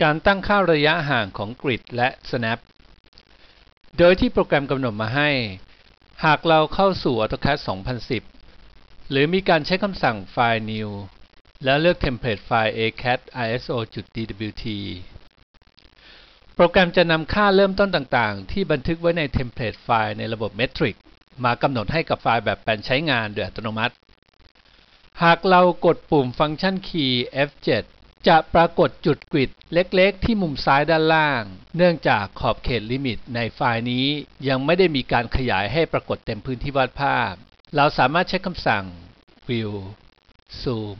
ການຕັ້ງຄ່າໄລຍະຫ່າງຂອງ Grid ແລະ Snap ໂດຍທີ່ໂປຣແກຣມກຳນົດມາໃຫ້. ຫາກເຮົາເຂົ້າສູ່ AutoCAD ສອງພັນສິບ ຫຼື ມີການໃຊ້ຄຳສັ່ງ File New ແລ້ວເລືອກເທັມເພລດໄຟລ໌ ACAD ISO.dwt ໂປຣແກຣມຈະນຳຄ່າເລີ່ມຕົ້ນຕ່າງໆ ທີ່ບັນທຶກໄວ້ໃນເທັມເພລດໄຟລ໌ໃນລະບົບ Metric ມາກຳນົດໃຫ້ກັບໄຟລ໌ແບບແປນໃຊ້ງານໂດຍອັດຕະໂນມັດ. ຫາກເຮົາກົດປຸ່ມຟັງຊັນຄີ F ເຈັດ ຈະປາກົດຈຸດ Grid ເລັກໆ ທີ່ມຸມຊ້າຍດ້ານລ່າງ, ເນື່ອງຈາກຂອບເຂດລິມິດໃນໄຟລ໌ນີ້ຍັງໄມ່ໄດ້ມີການຂະຫຍາຍໃຫ້ປາກົດເຕັມພື້ນທີ່ວາດພາບ. ເຮົາສາມາດໃຊ້ຄຳສັ່ງ View Zoom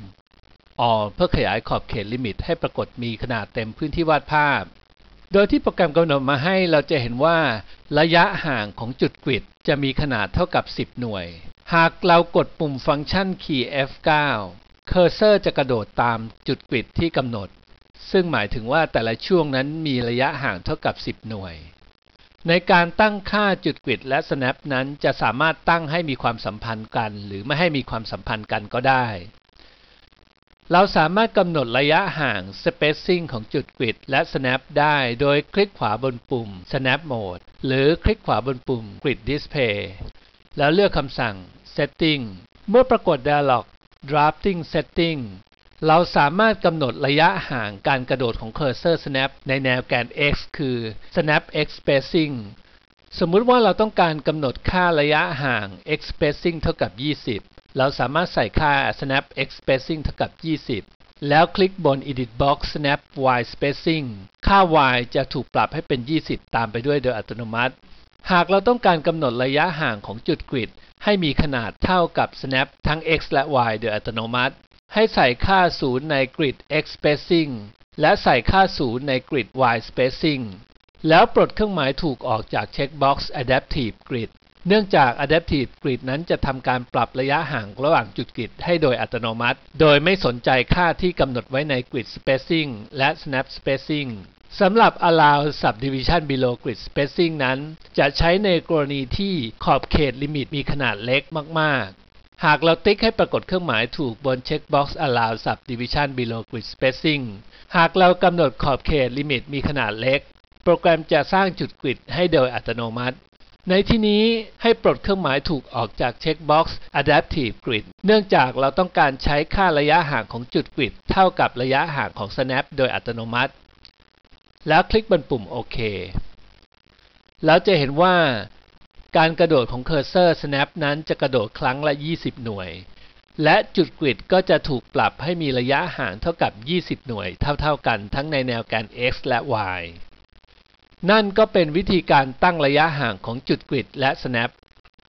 All ເພື່ອຂະຫຍາຍຂອບເຂດລິມິດໃຫ້ປາກົດມີຂະໜາດເຕັມພື້ນທີ່ວາດພາບ. ໂດຍທີ່ໂປຣແກຣມກຳນົດມາໃຫ້, ເຮົາຈະເຫັນວ່າໄລຍະຫ່າງຂອງຈຸດ Grid ຈະມີຂະໜາດເທົ່າກັບສິບໜ່ວຍ. ຫາກເຮົາກົດປຸ່ມຟັງຊັນຄີ F ເກົ້າ ເຄີເຊີຈະກະໂດດຕາມຈຸດ Grid ທີ່ກຳນົດ, ຊຶ່ງໝາຍເຖິງວ່າແຕ່ລະຊ່ວງນັ້ນມີໄລຍະຫ່າງເທົ່າກັບສິບໜ່ວຍ. ໃນການຕັ້ງຄ່າຈຸດ Grid ແລະ Snap ນັ້ນ ຈະສາມາດຕັ້ງໃຫ້ມີຄວາມສຳພັນກັນ ຫຼື ໄມ່ໃຫ້ມີຄວາມສຳພັນກັນກໍໄດ້. ເຮົາສາມາດກຳນົດໄລຍະຫ່າງ Spacing ຂອງຈຸດ Grid ແລະ Snap ໄດ້ໂດຍຄລິກຂວາບົນປຸ່ມ Snap Mode ຫຼື ຄລິກຂວາບົນປຸ່ມ Grid Display ແລ້ວເລືອກຄຳສັ່ງ Setting. ເມື່ອປາກົດ Dialog Drafting Setting, ເຮົາສາມາດກຳນົດໄລຍະຫ່າງການກະໂດດຂອງເຄີເຊີ Snap ໃນແນວແກນ X ຄື Snap X Spacing. ສົມມຸດວ່າເຮົາຕ້ອງການກຳນົດຄ່າໄລຍະຫ່າງ X Spacing ເທົ່າກັບ ยี่สิบ ເຮົາສາມາດໃສ່ຄ່າ Snap X Spacing ເທົ່າກັບ ยี่สิบ ແລ້ວຄລິກບົນ Edit Box Snap Y Spacing. ຄ່າ Y ຈະຖືກປັບໃຫ້ເປັນ ยี่สิบ ຕາມໄປດ້ວຍໂດຍອັດຕະໂນມັດ. ຫາກເຮົາຕ້ອງການກຳນົດໄລຍະຫ່າງຂອງຈຸດ Grid ໃຫ້ມີຂະໜາດເທົ່າກັບ Snap ທັງ X ແລະ Y ໂດຍອັດຕະໂນມັດ, ໃຫ້ໃສ່ຄ່າ ศูนย์ ໃນ Grid X Spacing ແລະ ໃສ່ຄ່າ ສູນ ໃນ Grid Y Spacing ແລ້ວປົດເຄື່ອງໝາຍຖືກອອກຈາກເຊັກບັອກ Adaptive Grid ເນື່ອງຈາກ Adaptive Grid ນັ້ນຈະທຳການປັບໄລຍະຫ່າງລະຫວ່າງຈຸດ Grid ໃຫ້ໂດຍອັດຕະໂນມັດ ໂດຍໄມ່ສົນໃຈຄ່າທີ່ກຳນົດໄວ້ໃນ Grid Spacing ແລະ Snap Spacing. ສຳລັບ Allow Subdivision Below Grid Spacing ນັ້ນ ຈະໃຊ້ໃນກໍລະນີທີ່ຂອບເຂດລິມິດມີຂະໜາດເລັກມາກໆ. ຫາກເຮົາຕິກໃຫ້ປາກົດເຄື່ອງໝາຍຖືກບົນເຊັກບັອກ Allow Subdivision Below Grid Spacing, ຫາກເຮົາກຳນົດຂອບເຂດລິມິດມີຂະໜາດເລັກ, ໂປຣແກຣມຈະສ້າງຈຸດ Grid ໃຫ້ໂດຍອັດຕະໂນມັດ. ໃນທີ່ນີ້, ໃຫ້ປົດເຄື່ອງໝາຍຖືກອອກຈາກເຊັກບັອກ Adaptive Grid ເນື່ອງຈາກເຮົາຕ້ອງການໃຊ້ຄ່າໄລຍະຫ່າງຂອງຈຸດ Grid ເທົ່າກັບໄລຍະຫ່າງຂອງ Snap ໂດຍອັດຕະໂນມັດ. ແລ້ວຄລິກບົນປຸ່ມໂອເຄ. ເຮົາຈະເຫັນວ່າການກະໂດດຂອງເຄີເຊີ Snap ນັ້ນຈະກະໂດດຄັ້ງລະ ยี่สิบ ໜ່ວຍ ແລະ ຈຸດ Grid ກໍຈະຖືກປັບໃຫ້ມີໄລຍະຫ່າງເທົ່າກັບ ยี่สิบ ໜ່ວຍເທົ່າໆກັນທັງໃນແນວແກນ X ແລະ Y. ນັ້ນກໍເປັນວິທີການຕັ້ງໄລຍະຫ່າງຂອງຈຸດ Grid ແລະ Snap